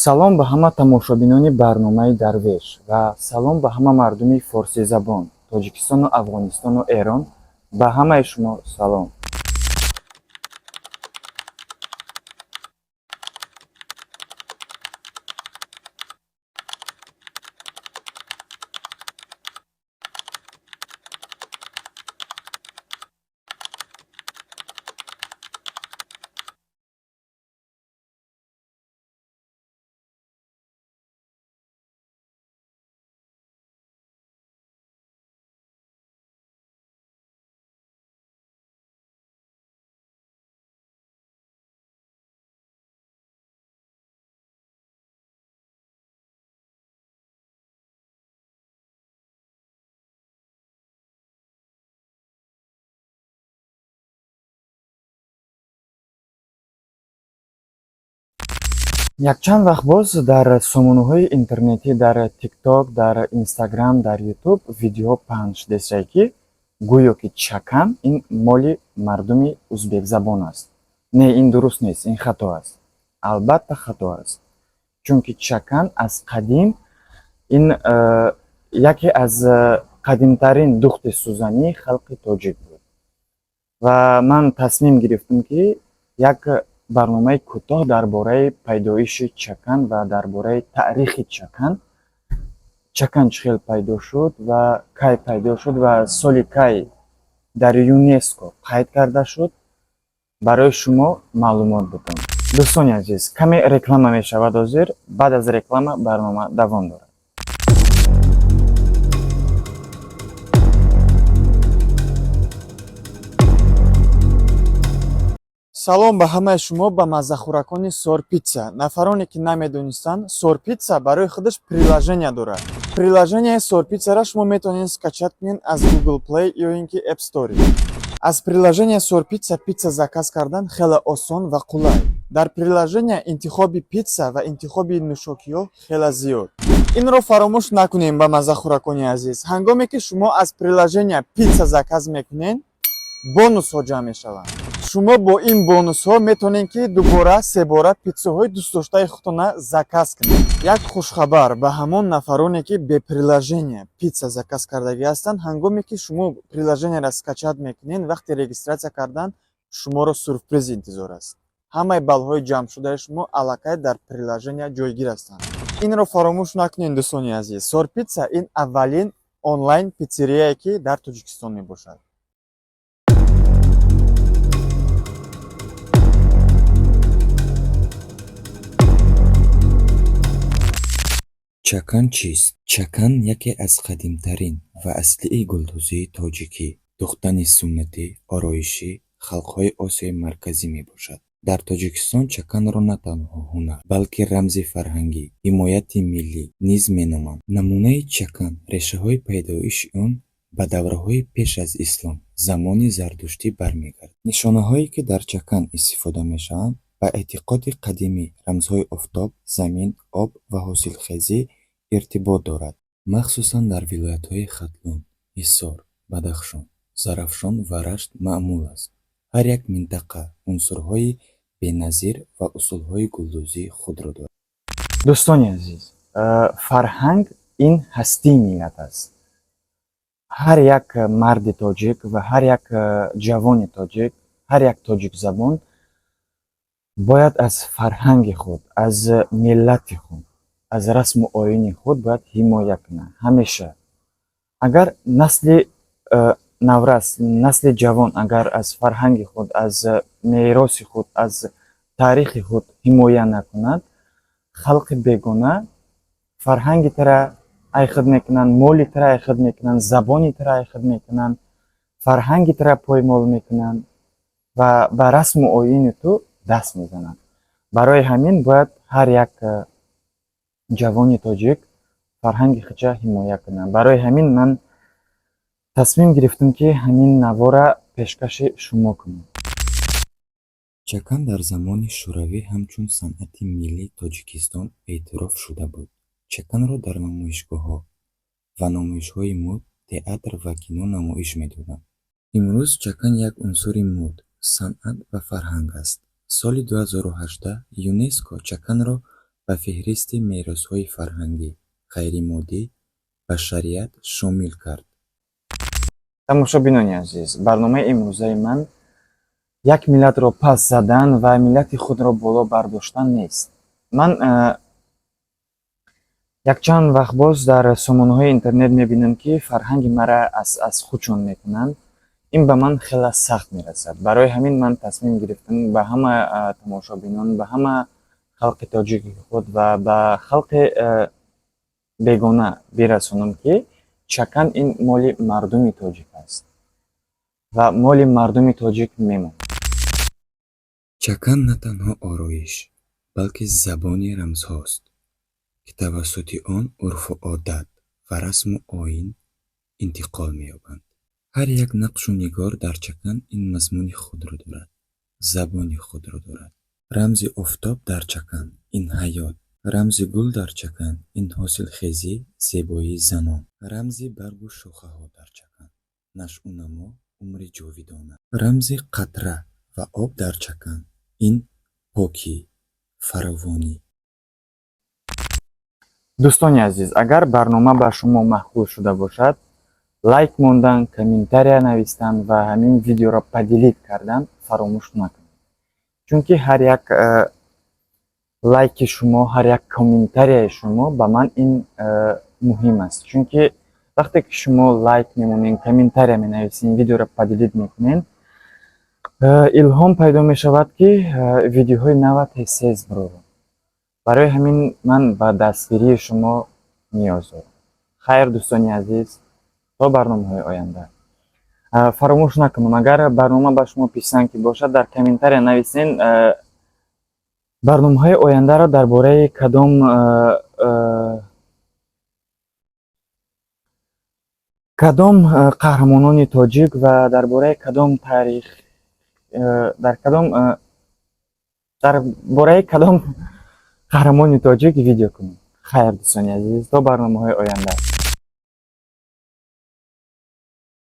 Салом ба ҳама тамошобинони барномаи Дарвеш ва салом ба ҳама мардуми форсизабон, Тоҷикистону Афғонистону Эрон. Ба ҳамаи шумо салом. Якчанд вақт боз дар сомонаҳои интернетӣ, дар Тикток, дар Инстаграм, дар Ютуб видеоҳо паҳн шудааст, ки гӯё ки чакан ин моли мардуми узбекзабон аст. Не, ин дуруст нест, ин хато аст. Албатта хато аст. Чунки чакан аз қадим ин яке аз қадимтарин духти сӯзании халқи тоҷик буд. Ва ман тасмим гирифтам, ки як барномаи кӯтоҳ дар бораи пайдоиши чакан ва дар бораи таърихи чакан, чакан чӣ хел пайдо шуд ва кай пайдо шуд ва соли кай дар ЮНЕСКО қайд карда шуд, барои шумо маълумот бидам. Дӯстони азиз, каме реклама мешавад ҳозир, баъд аз реклама барнома давом дорад. Салом ба ҳамаи шумо, ба маззахӯракони Сорпитса. Нафароне ки намедонистанд, Сорпитса барои худаш приложения дорад. Приложенияи Сорпитсаро шумо метавонед скачать кунед аз Google Play ё ин ки App Store. Аз приложения Сорпитса питса заказ кардан хеле осон ва қулай. Дар приложения интихоби питса ва интихоби нӯшокиҳо хеле зиёд. Инро фаромӯш накунем, ба маззахӯракони азиз. Ҳангоме ки шумо аз приложения питса заказ мекунед, бонусҳо ҷамъ мешаванд. Шумо бо ин бонусҳо метавонед, ки дубора, себора питсаҳои дӯстдоштаи худтона заказ кунед. Як хушхабар ба ҳамон нафароне, ки бе приложения питса заказ кардагӣ ҳастанд. Ҳангоме ки шумо приложенияро скачать мекунед, вақти регистрация кардан шуморо сюрприз интизор аст. Ҳамаи баллҳои ҷамъшудаи шумо аллакай дар приложения ҷойгир ҳастанд. Инро фаромӯш накунед, дӯстони азиз. Сорпитса ин аввалин онлайн питсерияе, ки дар Тоҷикистон мебошад. Чакан чист? Чакан яке аз қадимтарин ва аслии гулдӯзии тоҷикӣ, духтани суннатӣ, ороишӣ халқҳои Осиёи Марказӣ мебошад. Дар Тоҷикистон чаканро на танҳо ҳунар, балки рамзи фарҳангӣ, ҳимояти миллӣ низ меноманд. Намунаи чакан, решаҳои пайдоиши он ба давраҳои пеш аз ислом, замони зардуштӣ бармегардад. Нишонаҳое, ки дар чакан истифода мешаванд, ба эътиқоди қадимӣ рамзҳои офтоб, замин, об ва ҳосилхезӣ иртибот дорад. Махсусан дар вилоятҳои Хатлон, Ҳисор, Бадахшон, Зарафшон ва Рашт маъмул аст. Ҳар як минтақа унсурҳои беназир ва усулҳои гулдӯзии худро дорад. Дӯстони азиз, фарҳанг ин ҳастии миллат аст. Ҳар як марди тоҷик ва ҳар як ҷавони тоҷик, ҳар як тоҷикзабон бояд аз фарҳанги худ, аз миллати худ, аз расму оини худ бояд ҳимоя кунад ҳамеша. Агар насли наврас, насли ҷавон агар аз фарҳанги худ, аз мероси худ, аз таърихи худ ҳимоя накунад, халқи бегона фарҳанги тара айхид мекунанд, моли тара айхид мекунанд, забони тара айхид мекунанд, фарҳанги тара поймол мекунанд ва ба расму оини ту даст мезананд. Барои ҳамин бояд ҳар як ҷавони тоҷик фарҳанги худша ҳимоя кунад. Барои ҳамин ман тасмим гирифтам, ки ҳамин навора пешкаши шумо кунам. Чакан дар замони Шӯравӣ ҳамчун санъати миллии Тоҷикистон эътироф шуда буд. Чаканро дар намоишгоҳҳо ва намоишҳои мӯд, театр ва кино намоиш медоданд. Имрӯз чакан як унсури мӯд, санъат ва фарҳанг аст. Соли 2018 ЮНЕСКО чаканро ба феҳристи меросҳои фарҳангии ғайримоддии башарият шомил кард. Тамошобинони азиз, барномаи имрӯзаи ман як миллатро пас задан ва миллати худро боло бардоштан нест. Ман якчанд вақт боз дар сомонаҳои интернет мебинам, ки фарҳанги мара аз худшон мекунанд. Ин ба ман хеле сахт мерасад. Барои ҳамин ман тасмим гирифтам ба ҳама тамошобинон, ба ҳама халқи тоҷики худ ва ба халқи бегона бирасонам, ки чакан ин моли мардуми тоҷик аст ва моли мардуми тоҷик мемонад. Чакан на танҳо ороиш, балки забони рамзҳост, ки тавассути он урфу одат ва расму оин интиқол меёбанд. Ҳар як нақшу нигор дар чакан ин мазмуни худро дорад, забони худро дорад. Рамзи офтоб дар чакан ин ҳаёт, рамзи гул дар чакан ин ҳосилхезӣ, зебоии замон, рамзи баргу шохаҳо дар чакан нашъунамо, умри ҷовидона, рамзи қатра ва об дар чакан ин покӣ, фаровонӣ. Дӯстони азиз, агар барнома ба шумо маъқул шуда бошад, лайк мондан, комментария навистан ва ҳамин видеоро поделить кардан фаромӯш накунед, чунки ҳар як лайки шумо, ҳар як комментарияи шумо ба ман ин муҳим аст, чунки вақте ки шумо лайк мемонед, комментария менависед, видеоро поделить мекунед, илҳом пайдо мешавад, ки видеоҳои нава тез-тез бирорам. Барои ҳамин ман ба дастгирии шумо ниёз дорам. Хайр, дӯстони азиз, то барномаҳои оянда. Фаромӯш накунам, агар барнома ба шумо писанд ки бошад, дар комментария нависен, барномаҳои ояндаро дар бораи кадом қаҳрамонони тоҷик ва дар бораи кадом таърих, дар бораи кадом қаҳрамони тоҷик видео кунем. Хайр, дӯстони азиз, то барномаҳои оянда.